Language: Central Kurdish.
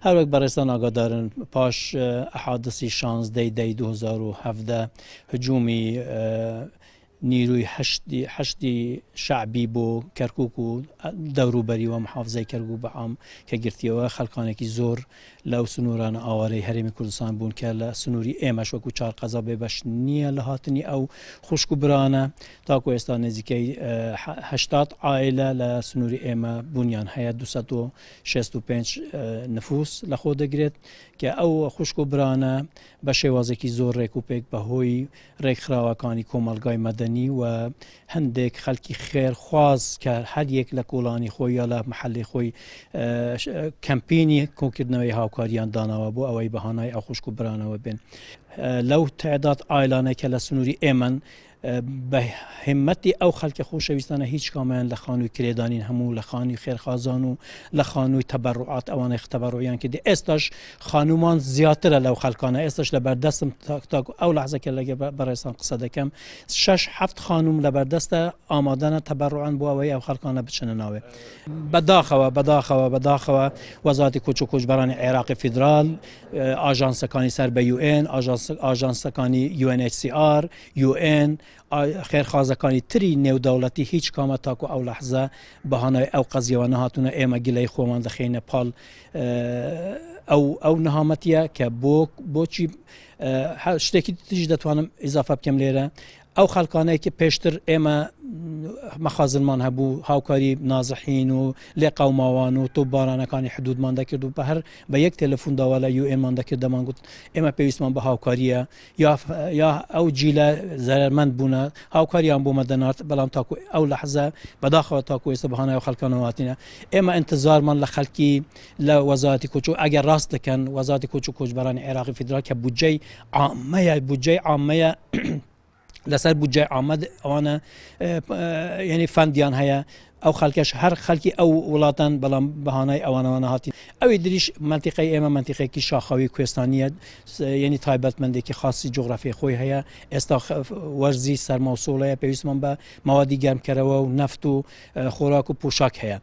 هەروەک بەڕێزتان ئاگادارن پاش ئەحادسی 16 دەی 2017 هجومی نیروی حەشدی شەعبی بۆ کەرکوک و دەوروبەری و محافزەی کەرکوک بە عام کە گرتیەوە خەلکانێکی زۆر لەو سنوورانە ئاوارەی هەرێمی کوردستان بوون کە لە سنووری ئێمەش وەکو چار قەزا بێ بەش نییە لە هاتنی ئەو خوشک و برانە تاکو ئێستا نزیکەی 80 عائلە لە سنووری ئێمە بوونیان هەیە 265 نفوس لە خۆ دەگرێت کە ئەو خوشک و برانە بە شێوازێکی زۆر ڕێک و پێک بەهۆی ڕێکخراوەکانی کۆمەڵگای مەدەنی و هەندێک خەلکی خێرخواز کە هەر یەک لە کۆڵانی خۆی یا لە محلەی خۆی کەمپینی کۆکردنەوەی هاوکاریان داناوە بۆ ئەوەی بەهانای ئەو خوشک و برانەوە بێن لەو تعداد ئایلانە کە لە سنووری ئێمەن بە هیمەتی ئەو خەلکە خۆشەویستانە هیچ کامیان لە خانووی کرێدانین هەموو لە خانووی خێرخوازان و لە خانووی تەبەڕوعات ئەوانەی تەبەڕوعیان کردی ئێستاش خانوومان زیاترە لەو خەلکانە ئێستاش لە بەردەستم تاکو ئەو لەحزە کە لەگە بەڕێزتان قسە دەکەم شەش حەفت خانووم لە بەردەستە ئامادەنە تەبەڕوعن بۆ ئەوەی ئەو خەلکانە بچنە ناوێ بەداخەوە بەداخەوە بەداخەوە وەزارەتی کۆچ و کۆچبەرانی عێراقی فیدرال ئاژانسەکانی سەر بە یوئێن ئاژانسەکانی UNHCR یوئێن خێرخوازەکانی تری نێودەوڵەتی هیچ کامە تاکو ئەو لەحزە بە هانای ئەو قەزیەوە نەهاتوونە ئێمە گلەی خۆمان دەخەینە پاڵ ئەو ئەو نەهامەتیە کە بۆ بۆچی شتێکی تریش دەتوانم ئیزافە بکەم لێرە ئەو خەڵکانەی کە پێشتر ئێمە مەخازنمان هەبوو هاوکاری نازحین و لێقەوماوان و تۆپبارانەکانی حدودمان دەکرد و بە هەر بە یەک تەلەفۆن داوا لە یوئێنمان دەکرد دەمانگوت ئێمە پێویستمان بە هاوکاریە یا یا ئەو جیلە زەرەرمەند بوونە هاوکاریان بۆمە دەنارد بەڵام تاکو ئەو لەحزە بەداخەوە تاکو ئێستا بەهانای ئەو خەڵکانەوە هاتینە ئێمە ئینتزارمان لە خەڵکی لە وەزارەتی کۆچ و ئەگەر ڕاست دەکەن وەزارەتی کۆچ و کۆچبەرانی عێراقی فیدرال کە بودجەی عامەیە بودجەی عامەیە لەسەر بودجەی عامە ئەوانە یعنی فەندیان هەیە ئەو خەلکەش هەر خەلکی ئەو وڵاتان بەڵام بەهانای ئەوانەوە نەهاتین ئەوی دریش مەنتیقەی ئێمە مەنتیقێکی شاخاوی کوێستانیە یعنی تایبەتمەندێکی خاصی جوگرافی خۆی هەیە ئێستا وەرزی سەرما و سوڵەیە پێویستمان بە مەوادی گەرمکەرەوە و نەفت و خۆراک و پۆشاک هەیە.